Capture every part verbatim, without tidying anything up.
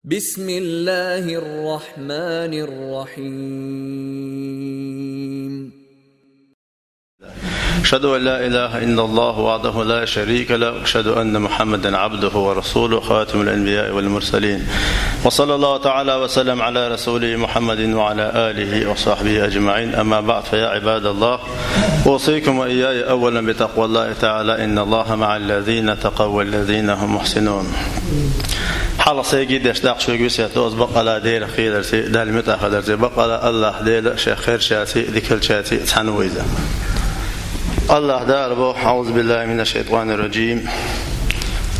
بسم الله الرحمن الرحيم. أشهد أن لا إله إلا الله وحده لا شريك له، وأشهد أن محمدا عبده ورسوله، خاتم الأنبياء والمرسلين. وصلى الله تعالى وسلم على رسوله محمد وعلى آله وصحبه أجمعين. أما بعد، فيا عباد الله، أوصيكم وإياي أولا بتقوى الله تعالى، إن الله مع الذين اتقوا والذين هم محسنون. Хьалха сайгий деш даккха шуьга весет ду аз, бакъала Делах кхерарций, Далла муьтӀахь хиларций, бакъала АллахӀ Дела шех хезачарций, дика хиларций цхьаьна ву иза. АллахӀ Дала боху: أعوذ بالله من الشيطان الرجيم.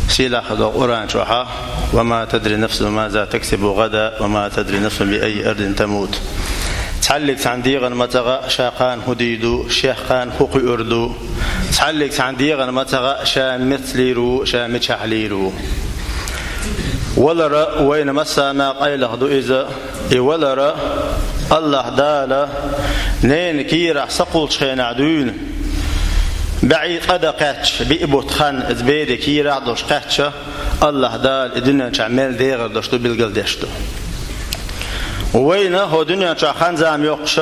Сийлахь долу Къуръан чохь: وما تدري نفس ماذا تكسب غدا وما تدري نفس بأي أرض تموت. Цхьаьллиг цхьана дегӀана ма ца хаьа, ша кхана хӀун дийр ду, шех кхана хӀун кхуьур ду. Цхьаьллиг цхьана дегӀана ма ца хаьа, ша мецаллийр ву, ша мичахь лийр ву. Валар вайна массарна къайлаха ду иза. И валар АллахӀ Дала ненан кийрахь са кхуллучу хенахь дуьйна, бӀе къа дан кхаьчча, биъ бутт хан иза беде кийрахь а долуш кхаьчча, АллахӀ Дала и дуьнен чохь мел дегӀар долуш ду билгалдеш ду. Вайна хӀокху дуьнен чохь хан-зама йоккхуш,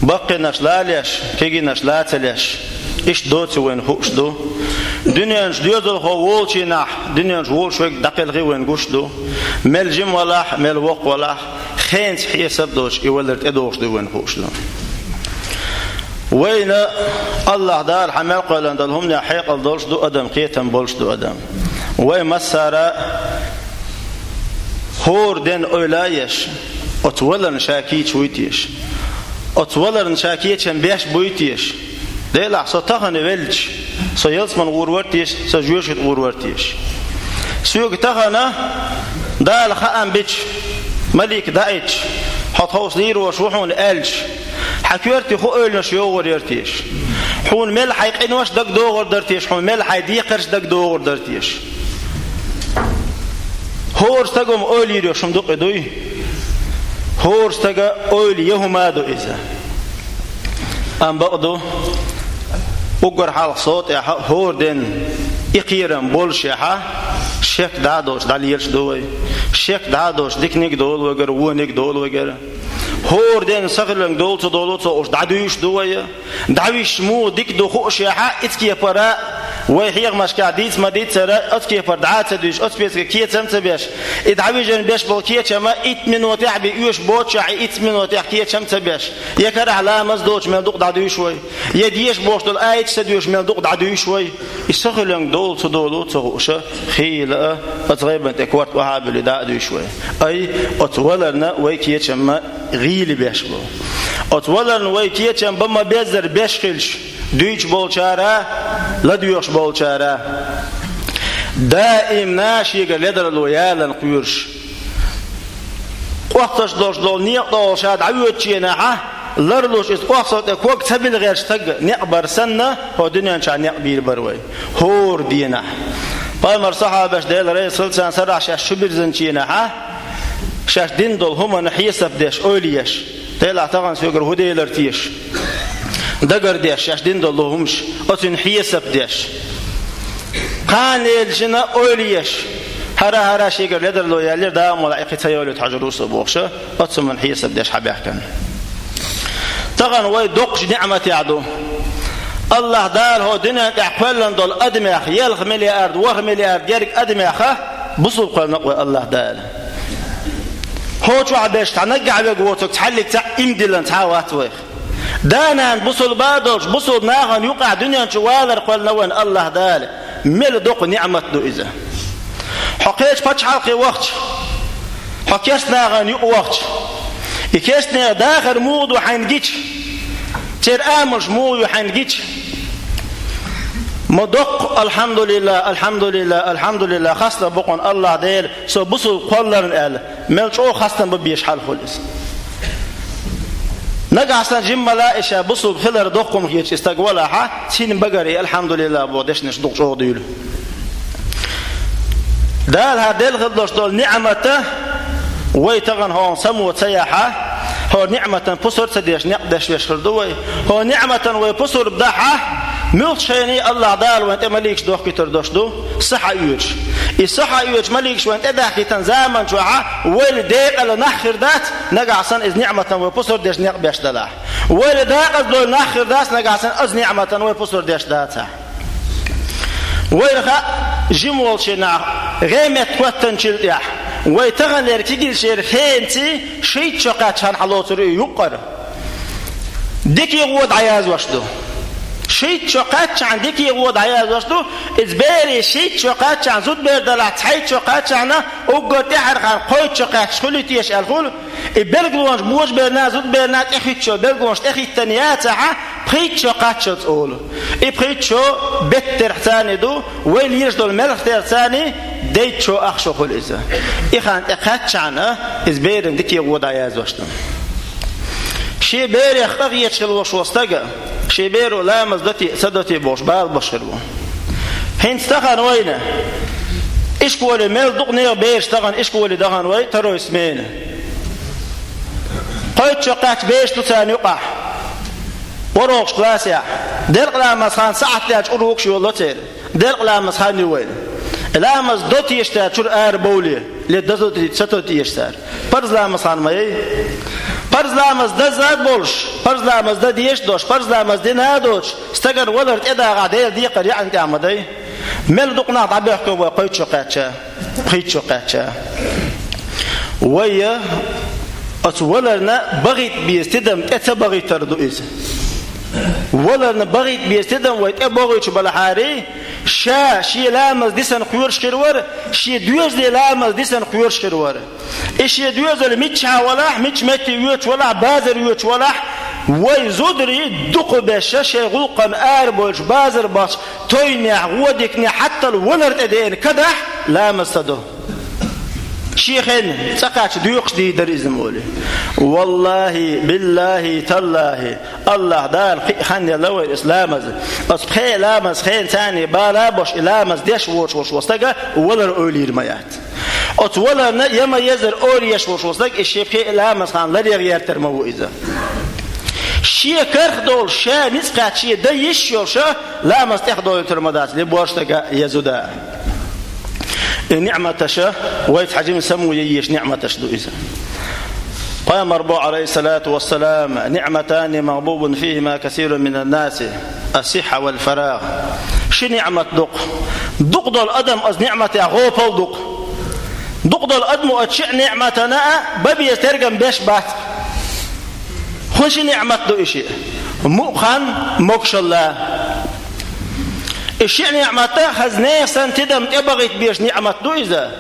баккхийнаш лалеш, кегийнаш ла ца леш, иштта доций вайна хууш ду. Дуьненчу доьзалхо волчийнахь, дуьненчу волуш верг дӀакхелхий вайна гуш ду. Мел жима валахь, мел воккха валахь, хенца хьесап а доцуш, и валар тӀедогӀуш ду вайна хууш ду. Вайна АллахӀ Дала хьан мел кхоьллина долу хӀуманех хьекъал долуш ду адам, кхетам болуш ду адам. Вай массара хӀора денна ойла а еш, оцу валарна ша кийча вуй теша? Оцу валарна ша кечам беш буй теша? Делахь, со тахана велча, со ялсамане гӀур вара теша, со жоьжахати гӀур вара теша? Соьга тахана Дала хаам бича, малик даийтча, хьо тховса лийр волуш ву хьуна аьлча, хьан коьрте хӀун ойланаш йогӀур яра теша? Хьуна мел хьайн къинош дагадогӀур дара теша, хьуна мел хьайн декхарш дагадогӀур дара теша? ХӀора стага хӀума ойла йийр йолуш хӀума ду-кх и, дуй? ХӀора стага ойла ян хӀума а ду иза. Амма бакъ ду, уггар хьалха со тӀехь хӀора денна и кхерам боллушехь, шек дӀа а доцуш дӀалелаш ду вай. Шек дӀа а доцуш диканиг а долу вайгара, вониг а долу вайгара. ХӀора денна са хиланга долу ца долу ца хууш дӀадуьйш ду вай. ДӀависча муха дика ду хуушехь, оцу кепара вай хьехамашкахь дийца ма-дийццара, оцу кепара дӀа а ца дуьйш, оцу пецигара кечам а ца беш, и дӀавижина беш болу кечам итт минотехь бен оьшуш боцушехь, и итт минотехь кечам а ца беш, я карахь ламаз доцуш мел дукха дӀадуьйш вай, я деша бохуш долу аяташ ца доьшуш мел дукха дӀадуьйш вай. И са хиланга долу ца долу ца хууш, хийла а, оцу гӀайбан тӀе корта охьа а буьллий, дӀа а дуьйш вай. Ай, оцу валарна вай кечам ма гӀийла беш бу. Оцу валарна вай кечам бан ма-беззара беш хилча, дуьйцуш болчара, ладоьгӀуш болчара, даимна шегара ледарло ялан кхоьруш, къоьсташ долуш долу некъа тӀехула ша дӀавоьдучу хенахь, ларлуш иза къоьстал тӀе ког ца билла гӀерташ стаг некъ бар санна, хӀокху дуьнен чохь некъ бийр бара вай. ХӀора денахь. Пайхамаран сахьабаш, Делан реза хуьлда царна, сарахь шаьш чу бирзинчу хенахь, шаьш дина долу хӀуманна хьесап деш, ойла еш. Делахь, тахана соьгара хӀун делара теша? Дагар деш, шаьш дина долу хӀумаш, оцунна хьесап деш. Кхана лелачунна ойла еш. ХӀара-хӀара шегара ледарло яьллера, Дала мукъ лахь, и кхин ца йолуьйту хьожур ву со бохуш, оцу хӀуманна хьесап деш хьабаьхкина. Тахана вай доккхачу ниӀматехь ду. АллахӀ Дала хӀокху дуьнен тӀехь кхоьллина долу адамех, ялх миллиард, ворхӀ миллиард герга адамех бусалба кхоьллина-кх вай АллахӀ Дала. ХӀокху чохь берш цхьа наггахь верг воцург цхьаьллиг цхьаъ иман диллина цхьа а вац вайх. Да-нана бусалба а долуш, бусалба нахана юкъахь дуьнен чу валар кхоьллина вайна АллахӀ Дала. Мел доккха ниӀмат ду иза. Хьо кхечу пачхьалкхе вахча, хьо керста нахана юкъа вахча, и керста нехан дахар муха ду хьайна гича, церан амалш муха ю хьайна гича, ма доккха, алхьамдулиллахӀ, алхьамдулиллахӀ, алхьамдулиллахӀ, хастам бу-кх хьуна, АллахӀ Дела, со бусалба кхолларна аьлла, мел чӀогӀа хастам бан безаш хьал хуьлу иза. Нагахь санна жимма ла и ша бусалба хилар доккха хӀума хеташ и стаг валахь, цуьнан багара и алхьамдулиллахӀ боху дешнаш дукха чӀогӀа дуьйлу. Дала хӀара делла хила долуш долу ниӀмат вай тахана хӀокхунна само ца яхь, хӀора ниӀматан пусар а ца деш, некъ деш веш хир ду вай. ХӀокху ниӀматан вай пусар бахь, Муьлххачу хенахь Аллахь Дала вайна тӀе маликаш дохкуьйтур долуш ду, са хьаоьцуш. И са хьаоьцуш маликаш вайна тӀе дахкийтина заман чохь а вайна декъала нах хир дац, нагахь санна иза ниӀматан вай пусар деш некъ беш далахь. Вайна декъаза дойла нах хир дац, нагахь санна иза ниӀматан вай пусар деш дацахь. Вайна хаьа, жима волчу нах гӀеметта хӀоьттинчул тӀаьхьа, вай таханлера кегийчеран хенаций шийтта шо кхаьччахьана хьалоцур ю юккъара. Дика гӀо дӀаяздеш ду. Шийтта шо кхаьччахьана дика гӀо дӀаяздеш ду, иза берийн шийтта шо кхаьччахьана зудабер далахь, цхьайтта шо кхаьччахьана уггар тӀаьхьархьама кхойтта шо кхаьчча хуьлий теша аьлла хуьлу, и билгалонаш божаберна, зудаберна тӀехӀиттачо билгалонаш тӀехӀиттина яцахь, пхийтта шо кхаччалц олу. И пхийтта шо беттарх царний ду, вай лелаш долу мелхтарх царний дейтта шо ах шо хуьлу иза. И хан тӀе кхаьччахьана, иза беран дика гӀо дӀаяздеш ду. Шен берех къахеташ хила волуш волу стага, шен беро ламаз до те, ца до те бохуш, бала беш хир бу. ХӀинца тахана вайна ишколе мел дукха нехан бераш тахана ишколе дахана вай, второй смена. Кхойтта шо кхаьчча бераш ду царна юкъахь. ВорхӀалгӀачу классехь. Делкъа ламаз хан сахьт даьлча урокаш йолало церан. Делкъа ламаз хан ю вайна. Ламаз до теша цара чуьра ара бовле, ле дазо ца то теша цара. Парз ламаз хан ма яй. Парз ламаз даза а болуш, парз ламаз дан дезаш а долуш, парз ламаз дина а доцуш, стагана валар тӀедагӀахь Делан декхар яьӀна тӀехь ма дай. Мел дукха нах дӀабоьхкина вай кхойтта шо кхаьчча, пхийтта шо кхаьчча. Вай оцу валарна бахийта беза тидам тӀе ца бахийтар ду иза. Валарна бахийта беза тидам вай тӀе бохуьйтуш балахьарий, ша шен ламаз дисина кхоьруш хир вара, шен доьзале ламаз дисина кхоьруш хир вара. И шен доьзал миччахьа валахь, мичча метте воьдуш валахь, базар воьдуш валахь, вай зударий дукха беш шайн гӀуллакхана арабойлуш базар бахча тойнехь, гӀодикнехь, хьаттал валар тӀе деана кадахь, ламаз ца до. Шен хенна цӀа кхаьчча доькъуш дийр дара иза ма олий. Валлахьи, биллахьи, таллахьи, Аллахь Дала кхин а хан елла вайна иза ламаз. Оцу пхеа ламаз хенан царний бала а беш, и ламаз деш воцуш волу стага валар ойла йийр ма яц. Оцу валарна я ма езара ойла еш волуш волу стаг, и шен пхеа ламаз хан ларъян гӀертар ма ву иза. Шен карах долуш, ша ницкъ кхаьчча шен дан йиш йолуш, ламаз тӀехдойтур ма дац, ле божа стага я зуда. И ниӀматаша, вайца хьажим саму яйеш ниӀматаш ду иза. Пайхамар бо, алейхиссалату вассалам: «НиӀматани магъбубун фихима касирун минан наси, ас-сихха вал фарагъ». Ши ниӀмат дукха. Дукха долу адам аз ниӀматех гӀопал дукха. Дукха долу адамо аз ши ниӀматана а бан беза тергам беш бац. ХӀун ши ниӀмат ду и шиъ? Мукъа хан, могушалла. И шиъ ниӀмат а хаза нехан санна тидам тӀебахийта безаш ниӀмат ду иза.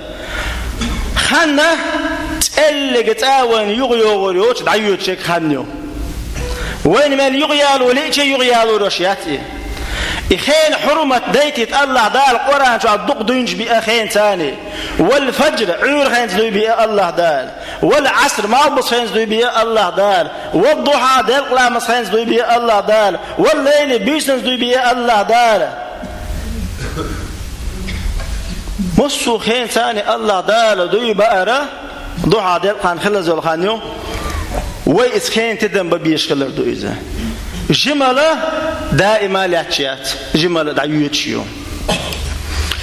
Ханна цӀеллига цӀа вайна юха йогӀур йоцу дӀайоьдуш ерг хан ю. Вайна мел юха яло лиъча а юха ялош яц и. И хенан хьурмат дайтийта Аллахь Дала Къуръан чохь дукха дуьйнаш биъа хенан царний. Вал фаджр, Ӏуьйра хенца дуй биъа Аллахь Дала. Вал Ӏаср, малхбуса хенца дуй биъа Аллахь Дала. Вал духьа, делкъа ламаз хенца дуй биъа Аллахь Дала. Вал лайли, буьйсанца дуй биъа Аллахь Дала. Массо а хенан царний Аллахь Дала дуй баара, духьа делкъа хан хилазол хан ю. Вай иза хенан тидам бан безаш хилар ду иза. Жимала даима лаьтташ яц, жимала дӀайоьдуш ю.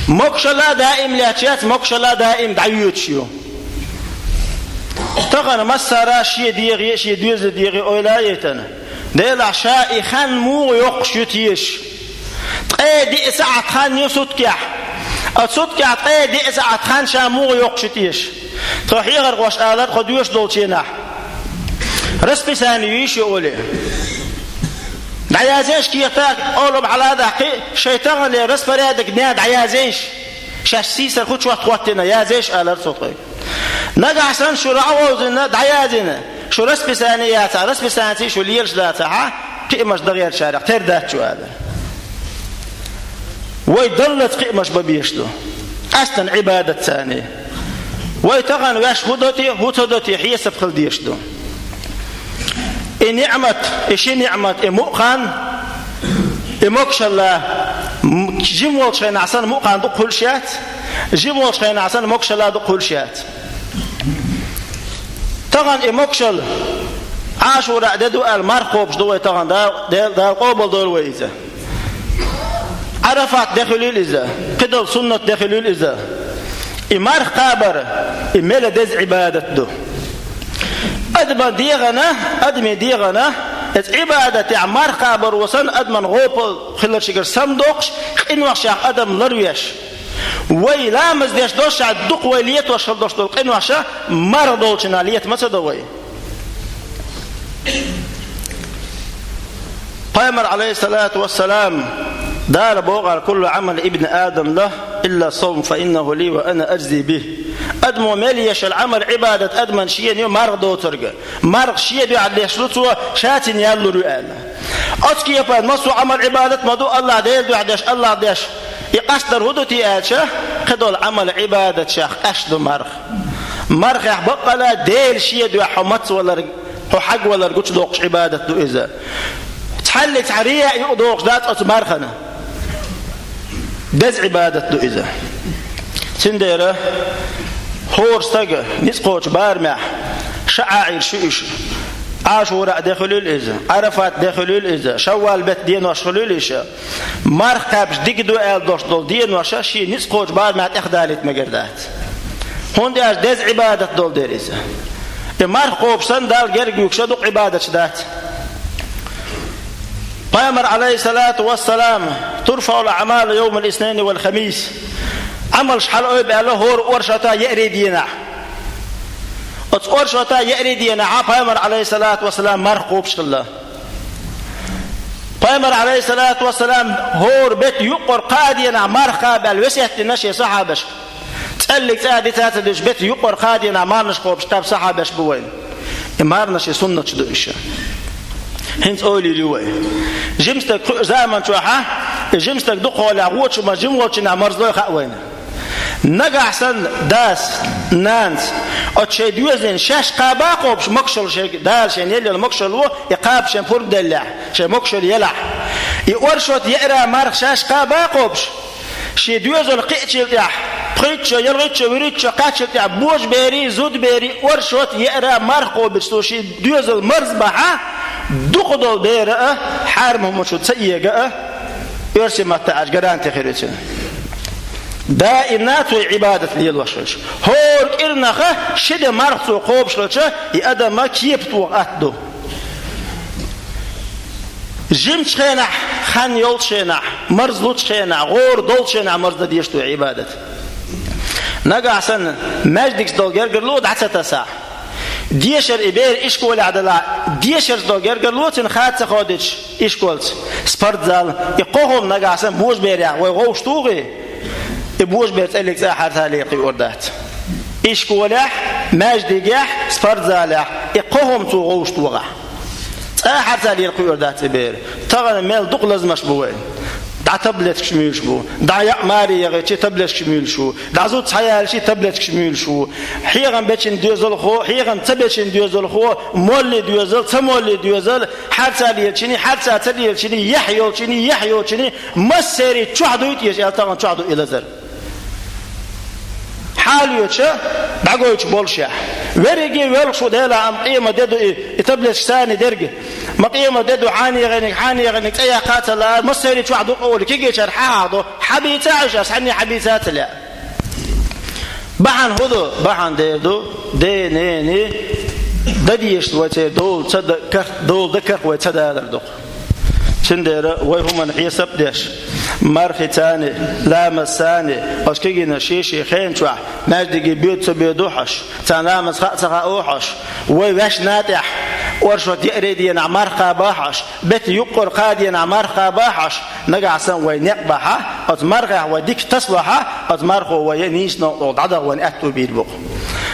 Могушалла даим лаьтташ яц, могушалла даим дӀайоьдуш ю. Тахана массара шен дегӀе, шен доьзалан дегӀе ойла а яйтана. Делахь ша и хан муха йоккхуш ю теша? Ткъе диъ сахьт хан ю суткехь. А суткехь ткъе диъ сахьт хан ша муха йоккхуш ю теша? Тхо хьехархоша алар тхо доьшуш долчу хенахь. Расписание ю йиш ю олий. ДӀаязъеш кехатах, олу хьала а дахкий, шайн таханлера распорядок дня дӀаязъеш. Шаьш сийсара хӀун чот хӀоттийна, язъеш алар цо тхоьга. Нагахь санна шу рагӀ вовзийна, дӀаязйина, шу расписание яцахь, расписанеций шу лелаш дацахьа, кхиамаш дан гӀертачарех тера дац шу ала. Вай даллалц кхиамаш бан безаш ду. Къаьстина Ӏибадат царний. Вай тахана ваьш хӀун до те, хӀун ца до те хьесап хила дезаш ду. И ниӀмат, и ши ниӀмат, и мукъа хан, и могушалла, м-, жима волчу хенахь санна мукъа хан дукха хуьлуш яц, жима волчу хенахь санна могушалла дукха хуьлуш яц. Тахана и могушалла, Ӏашура де ду аьлла, марха кхобуш ду вай тахана, Дала, Дала къобалдойла вай иза. Ӏарафат де хуьлийла иза, кхыдолу суннат де хуьлийла иза. И марха кхабар, и мел деза Ӏибадат ду. Адаман дегӀана, адамийн дегӀана, иза Ӏибадатехь марха кхабар ву санна адаман гӀопал хилар шигара самадоккхуш, къиношех адам ларвеш. Вай ламаз деш долуш а дукха вай летош хила долуш долу къиноша марха долчунна лета ма ца до вай. Пайхамар, алейхиссалату вассалам, Дала боху: «Куллу Ӏамал ибн Адам лах, илла савм, фа иннаху ли ва ана аджзи бих». Адамо мел еш йолу Ӏамал, Ӏибадат адаман шена ю марха доцург. Марха шен дуьхьа деш ду цо, ша цунна ял лур ю аьлла. Оцу кепара массо а Ӏамал, Ӏибадат ма ду, Аллах Делан дуьхьа деш, Аллах деш. И къастор хӀун ду те аьлча, кхидолу Ӏамал, Ӏибадатех къаьсташ ду марха. Мархех баккъала Дела шен дуьхьа хьо мацвалар, хьо хьагвалар гучудоккхуш Ӏибадат ду иза. Цхьаллиг цхьа рияъ юкъадоккхуш дац оцу мархана. Деза Ӏибадат ду иза. Цундела хӀора стага ницкъ кхочу барамехь ша Ӏаьржа шу иша. Ӏашура де хуьлийла иза, Ӏарафат де хуьлийла иза, Шаввал беттан денош хуьлийла иша. Марха кхаьбча дика ду аьлла долуш долу деноша шен ницкъ кхочу барамехь тӀехдалийта мегар дац. ХӀунда аьлча деза Ӏибадат долу дела иза. И марха кхобуш санна Далла герга вуьгуш а дукха Ӏибадаташ дац. Пайхамар, алейхиссалату вассалам: «Турфаул аъмалу йовмал иснайни вал хамис». Ӏамалш хьалаойбу аьлла хӀора оршота, еарин дийнахь. Оцу оршота, еарин дийнахьа Пайхамар, алейхиссалату вассалам, марха кхобуш хилла. Пайхамар, алейхиссалату вассалам, хӀора беттан юккъера кхаа дийнахь марха кхаба аьлла весет дина шен сахьабашка. ЦӀаллиг цӀа дица а ца дуьтуш, беттан юккъера кхаа дийнахь марханаш кхобуш кхаьбна сахьабаш бу вайна. И марханаш, и суннаташ ду иша. ХӀинца ойла йийр ю вай. Жима стаг кхуьу заман чохьа, и жима стаг дукхахьолехь вочу ма жима волчунна марзлой хаьа вайна. Нагахь санна дас, нанас оцу шайн доьзална шаьш кхаба а кхобуш, могушалла шайга, Дала шайна елла йолу могушалла ву, и кхаба шайн пурба деллехь, шайн могушалла елахь. И оршот, еара марха шаьш кхаба а кхобуш, шен доьзал кхиъчул тӀаьхьа, пхийтта шо, ялхитта шо, вуьрхӀитта шо кхаьччул тӀаьхьа божаберий, зудберий оршот, еара марха кхобуш, цо шен доьзал марзбахьа, дукха долу бер а, хьарам хӀуманаш ца эга а, оьрсийн маттахь аьлча гаранти хир ю цуьнан. Даимна цо и Ӏибадат лелош хилча, хӀора кӀирнаха ши де марха цо кхобуш хилча, и адама кепа тоха атта ду. Жимачу хенахь, хан йолчу хенахь, марзлучу хенахь, гӀора долчу хенахь марздан дезаш ду и Ӏибадат. Нагахь санна, маьждигца долу гергарло дӀа ца тасахь, дешар и бер ишколехь далахь, дешарца долу гергарло цуьнан хада ца ходуьйтуш ишколца, спортзал, и кхо хӀума нагахь санна божаберехь вай гӀовш тухий, и божабер цӀаллиг цӀа хьарца лела кхуьур дац. Ишколехь, маьждигехь, спортзалехь, и кхо хӀума цо гӀовш тохахь, цӀа хьарца лела кхуьур дац и бер. Тахана мел дукха лазамаш бу вайн. ДӀа таблеткаш муьйлуш бу. ДӀа яа маре яхийча таблеткаш муьйлуш ву. ДӀа зуда схьаяьлча таблеткаш муьйлуш ву. Хьехам бечун доьзалхо, хьехам ца бечун доьзалхо, молли доьзал, ца молли доьзал, хьарца лелачуьнан, хьарца ца лелачуьнан, яхь йолчуьнан, яхь йолчуьнан, массерий чохь дуй те аьлла, тахана чохь ду и лазар. Хьалоьцуш, дӀагойтуш болушехь. Верриге воьлхуш ву Делахь, амма къемат де ду и, и таблеткаш царна дерг. Ма къемат де ду, хьанеханиг, хьанеханиг цӀе яккха а ца лаар, массерий чохь ду къа олий, кегийчара хьахьахдо, хьабийца а Ӏаш, ас хьанне хьабийца а ца лаьа. Бахьана хӀун ду? Бахьана дер ду, ден, ненан дан дезаш вай церан дола ца да-, карх-, дола дан карх вай ца далар ду-кх. Цундела вай хӀуманна хьесап а деш, мархица а, ламазца а, оцу кегийнаш шен-шен хенан чохь маьждиге боьду ца боьду хьожуш, царна ламаз хаа ца хао хьожуш, вай ваьшна тӀехь, оршот еарин дийнахь марха кхаба хьожуш, беттан юккъера кхаа дийнахь марха кхаба хьожуш, нагахь санна вай некъ бахьа, оцу мархех вай дика тасалахьа, оцу мархо вай нийса новкъа дӀадаха вайн аьтто бийр бу-кх.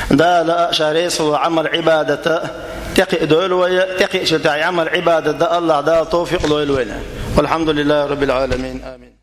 Дала а Ша реза хуьлу Ӏамал-Ӏибадата тӀекхиа дойла вай, тӀекхиъчул тӀаьхьа Ӏамал-Ӏибадат дан Аллах Дала товфикъ лойла вайна. Валхьамдулиллахи Раббил Ӏаламин. Амин.